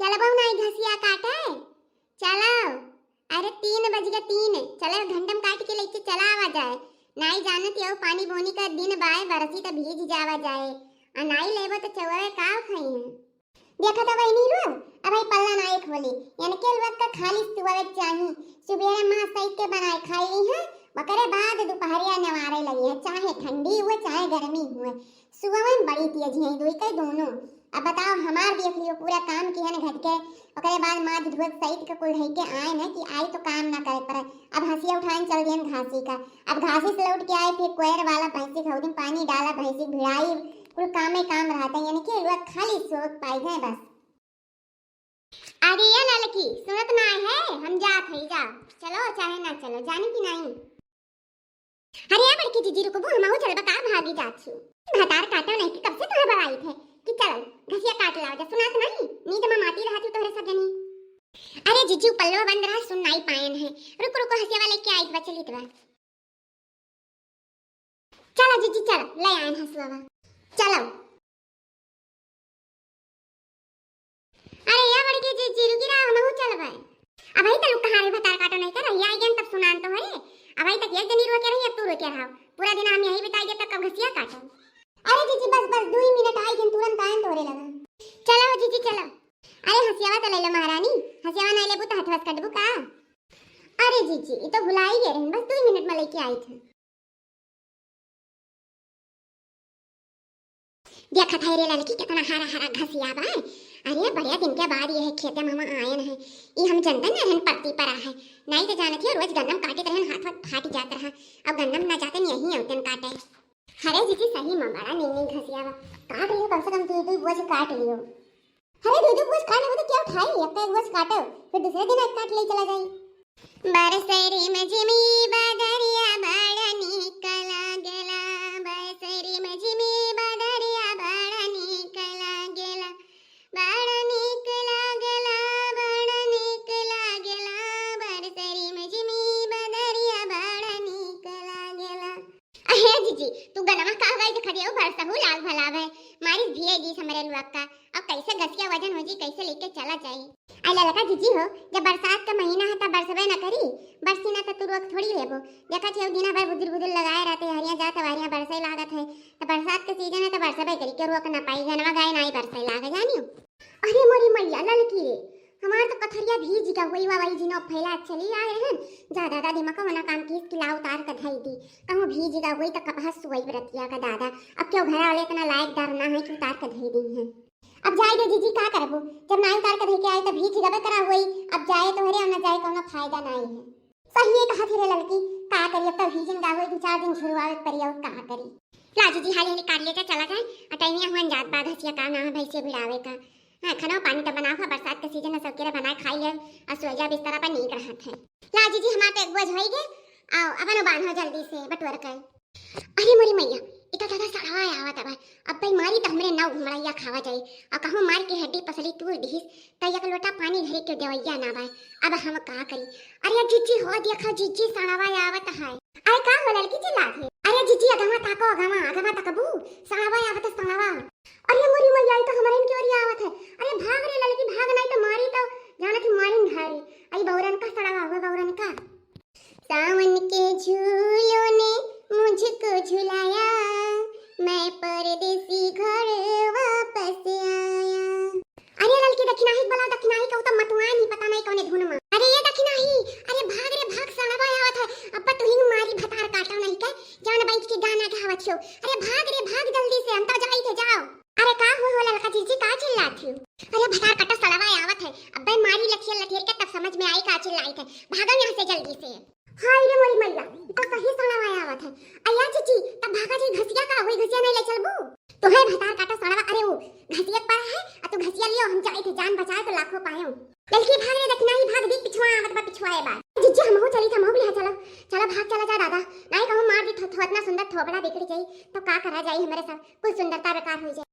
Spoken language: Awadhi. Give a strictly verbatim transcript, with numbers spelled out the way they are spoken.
चलबो नाई घसिया काटे? चलो, अरे तीन बज गए, तीन। चलो, घंटम काट के लेके चला आवा जाए। नाई जानत यो पानी बोनी का दिन बाय, बरसी त भीज जावा जाए। आ नाई लेबो त चौवे का खाई है? देखा त बहिनी रो, अब भाई पल्ला नाई खोली, यानी के लोग का खाली सुबह चाही। सुबेरे माँ सही के बनाए खाई ली है, ओकरे बाद दोपहरिया नवारे लगी है, चाहे ठंडी हुए चाहे गर्मी हुए। सुबह में बड़ी तेज है दुई के दोनों। अब बताओ, हमार देख लियो, पूरा काम किहन घर के, ओकरे बाद माज धोत सहित के कुल धई के आए न कि आई तो काम ना करे पड़े। अब हंसिया उठाए चल दियन घासी का। अब घासी से लौट के आए, फिर कोयर वाला भैंसी के हौदी में पानी डाला, भैंसी के भिड़ाई, कुल कामे काम रहते, यानी कि लोग खाली सोच पाई गए बस। अरे ये ललकी, सुनत ना है, हम जात है, जा। चलो चाहे ना चलो, जानी कि नहीं? अरे ए बड़की जीजी रुकबू, हमहू चलबा का, भागी जात छी। भतार काटो नहीं कि कब से तुम्हें बड़ाई थे कि चलो घसिया काट लाओ जा, सुनात नहीं? नींद में माती रहत हूँ तोहरे सब जनी। अरे जीजी, उ पल्लवा बंद रहा, सुन नाई पायन है। रुक रुको, हसियावा लेके आइत बा, चलित बा। चलो जीजी चलो, ले आयन हसुआवा। चलो। अरे या बड़की जीजी, रुकी रहा, हमहू चलबे। अबही तलु कहाँ रे भतार काटो नहीं कर, यहाँ आइगन तब सुनान तो हरे। अबही तक एक जनी रोके रही, अब तू रोके रहा। पूरा दिन हम यही बिताई गए, तब कब घसिया काटो? अरे जीजी बस बस, दुई मिनट आइगन, तुरंत आयन तोरे लगा। चलो जीजी चलो। अरे हसियावा तो ले लो महारानी, हसियावा नहीं लेबू तो हथवा से कटबू का? अरे जीजी, ये तो भुलाई गए रहन, बस दुई मिनट में लेके आई थे। देखत है रे ललकी, कितना हरा हरा घसिया बा। अरे बड़े दिन के बाद ये है खेते में हम आयन है, ये हम जनते न रहन परती पर आ है। नहीं तो जानत है रोज गन्नम काटत रहन, हाथ वाथ फाट जात रहा। अब गन्नम ना जाते न यही औतन काटे। अरे जीजी सही में बड़ा नीक नीक घसिया बा, काट लियो, कम से कम दू दू बोझ काट लियो। अरे दू दू बोझ काट लेबो तो क्या उठाई, एक एक बोझ काटो, फिर दूसरे दिन एक काट ले चला जाई। बरसरी में झिमी बदरिया बड़ा नीक लागेला, बरसरी में झिमी बदरिया बड़ा नीक लागेला, बड़ा नीक लागेला, बड़ा नीक लागेला, बरसरी में झिमी बदरिया बड़ा नीक लागेला। अहे जीजी, तू गनमा का गई देखा दियो, बरसहू लाग भला भय, मारी भिए गीस हमरे लुअक्का। अब कैसे घसिया वजन हो जी, कैसे लेके चला जाई? आई ललका जीजी हो, जब बरसात का महीना है तब बरसबे न करी, बरसी ना तो तू रोक थोड़ी लेबो। देखा छे दिना भर बुदुर बुदुर लगाए रहते, हरिया जात हरिया बरसे लागत है, तो बरसात के सीजन है तो बरसबे करी, के रोक ना पाई, गनवा गाय ना ही बरसे लागे जानियो। अरे मोरी मैया ललकी रे, हमार तो कथरिया भीज गा हुई, वा वही जिनो फैला चली आए हैं। जा दादा, दिमाग का मना काम कीस कि ला उतार के धई दी, कहूँ भीज गा हुई तो कपहस सुई बरतिया का दादा। अब क्यों घर वाले इतना लायक दार ना है कि उतार के धई दी हैं। अब जाए दे जीजी, का करबो, जब नाई उतार के धई के आए तो भीज गबे करा हुई। अब जाए तो हरे, ना जाए कोनो फायदा नाई है। सही है कहा थे रे ललकी, का करी, अब तो भीजन गा हुई, दो चार दिन झुरवावे परी और का करी। ला जीजी, हाले हाले काट लेके चला जाए, आ टाइमिया हुआ जात बा, घसिया का ना है भैंसे भिड़ावे का। हाँ, खाना पानी तो बनाओ, बरसात के सीजन है, सबके लिए बनाए खाई ले, और सोजा बिस्तर पर नीक रहत है। ला जीजी, हमार तो एक बोझ होई गे, आओ अपन बांधो जल्दी से बटोर कर। अरे मोरी मैया, इतना ज्यादा सड़वा आवत बा, अब भाई मारी तो हमरे नौ घुमड़ैया खावा जाई, और कहूँ मार के हड्डी पसली तूर दिहिस, तो एक लोटा पानी धरे के देवैया ना बा। अब हम का करी? अरे जीजी हो, देखा जीजी, सड़वा आवत है। अरे का हो ललकी चिल्लात है? अरे जीजी, अगवा ताको, अगवा, अगवा तकबू, सड़वा आवत है, सड़वा। अरे मोरी मैया, ई तो हमरे इनके ओरिया आवत है। अरे भाग रे ललकी, भाग, नहीं तो मारी तो, जानत ही मारी धारी। आई बौरन का सड़वा हुआ, बौरन का। सावन के झूलों ने मुझको झुलाया, मैं परदेसी घर वापस आया। अरे ललकी दखिनाही बलाओ, दखिनाही कहू तो मतुआन ही पता नहीं कौने धुन में। अरे ये दखिनाही, अरे भाग रे भाग, सड़वा आवत है। अब तो ही मारी भतार काटो नहीं के, जान बैठ के गाना गावत हो। अरे भाग रे भाग जल्दी से, हम तो जाई थे, जाओ। अरे का हो, हो ललका जीजी, का चिल्लात हो? अरे भतार काटो सड़वा आवत है, अब्बे मारी लठियर लठियर के तब समझ में आई का चिल्लाई थे। भागो यहाँ से जल्दी से। हाय रे मोरी मैया, ई तो सही सड़वा आवत है। अया जीजी, तब भागा जी, घसिया का होई, घसिया नहीं ले चलबू? तोहे भतार काटा सड़वा, अरे वो घसिया पर है, आ तू घसिया लियो, हम जाए थे, जान बचाए तो लाखों पायो। ललकी भाग रे दखिनाही, भाग दी, पिछुआ आवत बा, पिछुआ ए बा। जीजी हमहू चली था, हमहू भी चलो, चलो भाग चला जा दादा, नहीं कहूँ मार दी थो, थो, इतना सुंदर थोबड़ा बिगड़ जाई, तो का करा जाई हमरे सब, कुल सुंदरता बेकार हो जाए।